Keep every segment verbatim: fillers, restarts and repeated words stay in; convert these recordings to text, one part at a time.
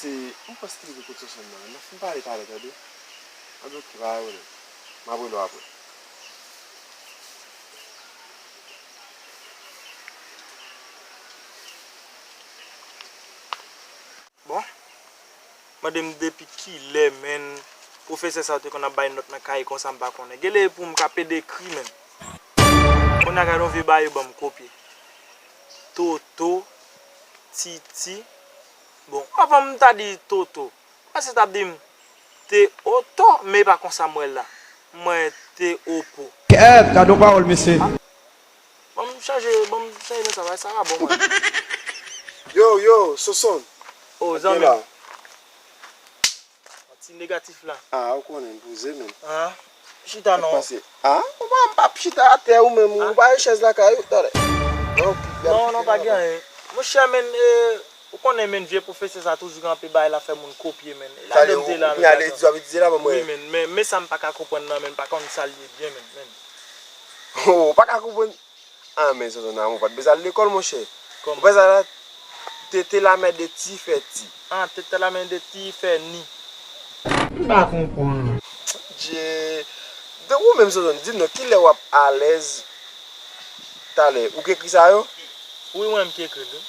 Se, m panse ki rive kot Sonsonn nan. N ap fin pale talè, tande? Anben, oke, pa gen pwoblèm. M ap rele w apre. Bon, mande m depi kilè, menn, pwofesè sa yo te konn ap bay nòt nan kaye konsa, m pa konnen. Genlè e pou m ka pede ekri, menn. Kounye a gade yon vye bayo ban m kopye. Toto, Titi. Bon, anvan m ta di Toto. Paske t ap di m te oto, men e pa konsa m wè l la. M wè te opo. Kèt, gade yon pawòl, mesye. Ban m chanje, ban m chanje nan sa, sa pa bon, mwen. Yo, yo, Sonsonn. O, zanmi m. Ti negatif la. Ah, ou konnen, poze, menn. Ah, chita non. Sa k pase? Ah, ou pa, m p ap chita atè ou menm, ou pa gen chèz lakay ou, talè. Non, non, pa gen anyen. Monchè, menn, eh, ou konnen, menn, vye pwofesè sa toujou gen anpil bagay l ap fè moun kopye, menn. E ladan m te la, menn. Wi, menn, men, men sa m pa ka konprann nan, menn, m pa konn sa l ye byen, menn, menn. Oh, ou pa ka konprann? Ah, men Sonsonn, ou pa t bezwen al lekòl, monchè. Ou pa sa la, tete lamè de ti fè ti. Ah, tete lamè de ti fè ni. M pa konprann. Dye. Donk, ou menm, Sonsonn, di m non, kilè w ap alèz talè? Ou ki ekri sa yo? Wi, mwen menm ki ekri l, wi.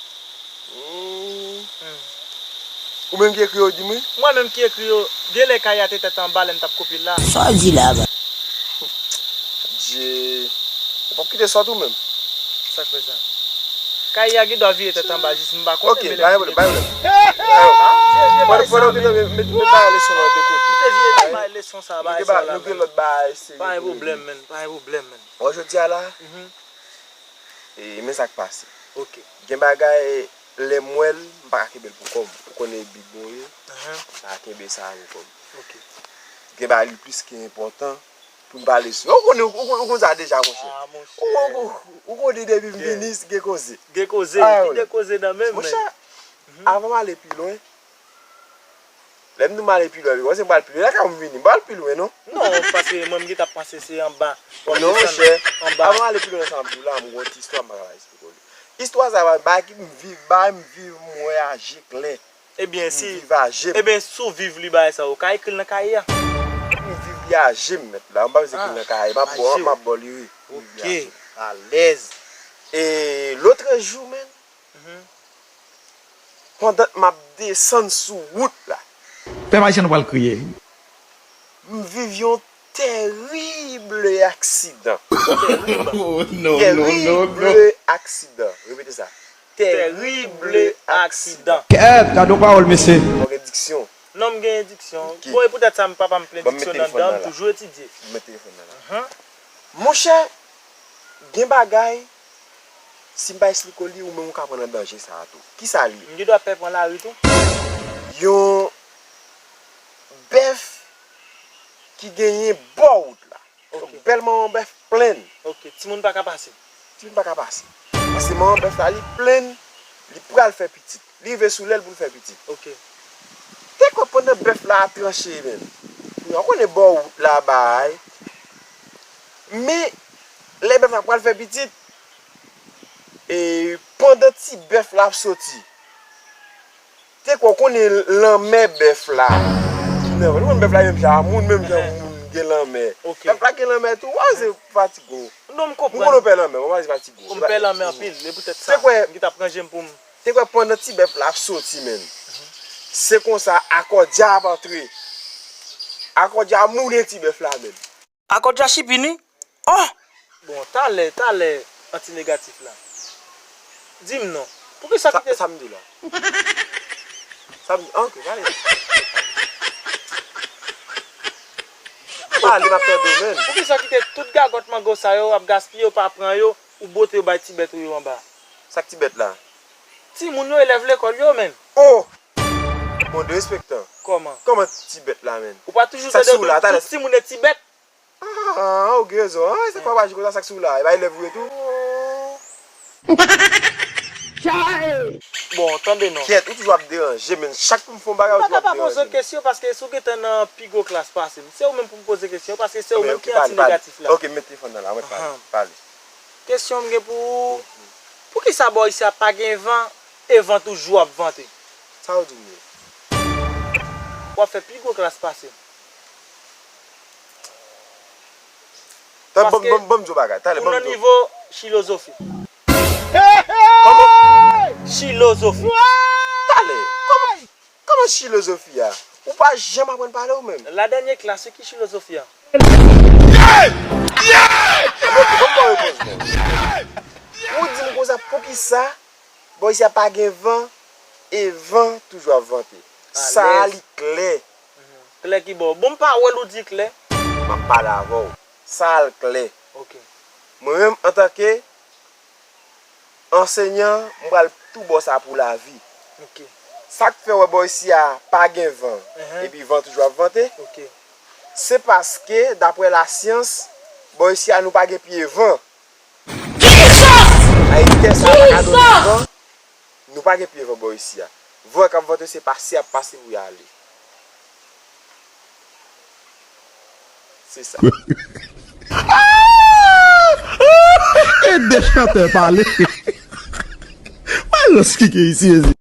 Hmm. Hmm. Ou menm ki ekri yo, di m wi. Mwen menm ki ekri yo, genlè kaye a te tèt anba lè m t ap kopye l la. Sa w di la, ba? Dye. Ou p ap kite sòt ou menm? Sa k fè sa? Kaye a gen dwa vire tèt anba jis m pa konnen, men lè m vire. Ok, pa gen pwoblèm, pa gen pwoblèm. Ah, vye, vye bagay sa, men. Pandan w gentan met, met bagay leson nan de kote. Kite vye bagay leson sa, bagay sa la, men. Nou gen lòt bagay serye pou regle. Pa gen pwoblèm, menn, pa gen pwoblèm, menn. Wè jodi a la, e, men sa k pase. Ok. Gen bagay, lè m wè l, m pa ka kenbe l pou kò m. Ou konnen e big bon ye, m pa ka kenbe sa pou kò m. Ok. Gen bagay li plis ke enpòtan pou m pale sou yo. Ou konnen, ou, ou, ou konn sa deja, monchè. Ah, monchè. Ou, ou, ou, ou konnen depi m vini, gen koze. Gen koze, kite koze nan men m, men. Monchè, avan m ale pi lwen, lè m di m ale pi lwen, wè se m pral pi lwen, lakay ou m vini, m pral pi lwen, non? Non, paske mwen m gentan panse se anba. Non, monchè, avan m ale pi lwen nan sa m di w la, m gen yon ti istwa m pa ka pa eksplike w li. Istwa sa, bagay ki m viv, bagay m viv, m wè a je klè. Ebyen, si, m viv a je m. Ebyen, si w viv li bagay sa, ou ka ekri l nan kaye a. M viv li a je m, mèt la, m pa bezwen ekri l nan kaye, m ap ba w, m ap ba w li, wi. M viv li a je m. Ok, alèz. E lotrejou, menn, pandan m ap desann sou wout la. Pè Mayichèn, ou pral kriye. M viv yon tèrib aksidan. Tèrib. Oh, non, non, non, non. Tèrib aksidan. Repete sa. Tèrib aksidan. Kèt, gade yon pawòl, mesye. Ou gen diksyon. Non, m gen diksyon. Ok. Bon, e poutèt sa, m papa m plen diksyon nan dan, m toujou etidye. Ban m met telefòn nan la. Monchè, gen bagay, si m pa eksplike w li, ou menm ou ka pran nan danje sa a tou. Kisa l ye? M gen dwa pè pran lari tou? Yon bèf ki genyen bò wout la. Ok. Yon bèl manman bèf plenn. Ok, timoun pa ka pase. Timoun pa ka pase. Paske manman bèf la, li plenn, li pral fè pitit. Li rive sou lè l pou l fè pitit. Ok. Te kwè pandan bèf la ap tranche, menn. Ou konnen bò wout la bay. Men, lè bèf la pral fè pitit, e pandan ti bèf la ap soti, te kwè w konnen lanmè bèf la ki nan vant. Ou konn bèf la menm jan a moun, menm jan moun gen lanmè. Ok. Bèf la gen lanmè tou, w a se fatige w. Non, m konprann. M konnen w pè lanmè, mwen pa di fatige w. M pè lanmè anpil, e poutèt sa, m gentan ap ranje m pou m. Te kwè pandan ti bèf la ap soti, menn. Se konsa akòdya ap antre. Akòdya moulen ti bèf la, menn. Akòdya chipini? Oh! Bon, talè, talè, anti negatif la. Di m non. Poukisa ki te. Sa m di la? Sa m di, ah, ok, pale. Pale, m ap tande w, menn. Poukisa ki te tout gagòt mango sa yo, w ap gaspiye, w pa pran yo, ou bote yo bay ti bèt ou yo anba? Sa k ti bèt la? Timoun yo, elèv lekòl yo, menn. Oh! Bon, derespektan. Kòman? Kòman ti bèt la, menn? Ou pa toujou tande yo di tout timoun e ti bèt? Ah, ou gen rezon. Ah, sa k pa aji konsa, sa k sou la. E pa elèv ou ye tou? Bon, tande non. Kèt, ou toujou ap deranje, men chak pou m fè yon bagay, ou toujou ap deranje. Ou pa ka pa poze kesyon, paske si w gentan nan pi gwo klas pase m, se ou menm pou m poze kesyon, paske se ou menm ki anti negatif la. Ok, met telefòn nan la, mwen pale. Pale. Kesyon m gen pou ou, poukisa bò isi a pa gen van, e van toujou ap vante? Sa w di m ye? W ap fè pi gwo klas pase m. Tan, ban m, paske ban m, ban m di w bagay. Talè, ban m di w. Ou nan nivo chilozofi. Kòman? Chilozofi. Talè, kòman, kòman chilozofi a? Ou pa janm aprann pale ou menm. La dènye klas, wi, ki chilozofi a? Ban m ba w repons mwen. Ou di m konsa, poukisa bò isi a pa gen van, e van toujou ap vante? Sa a li klè. Klè ki bò? Bon, m pa wè l ou di klè. M ap pale avè w. Sa a l klè. Ok. Mwen menm, antanke ansenyan, m pral tou bò sa pou lavi. Ok. Sa k fè w wè bò isi a pa gen van, epi van toujou ap vante, ok, se paske, daprè lasyans, bò isi a nou pa gen pye van. Ayiti tè sa a pa ka donnen van. Nou pa gen pye van bò isi a. Van k ap vante se pase y ap pase pou y ale. Se sa. E de chantè pale. Malòs ki gen isi, mezi.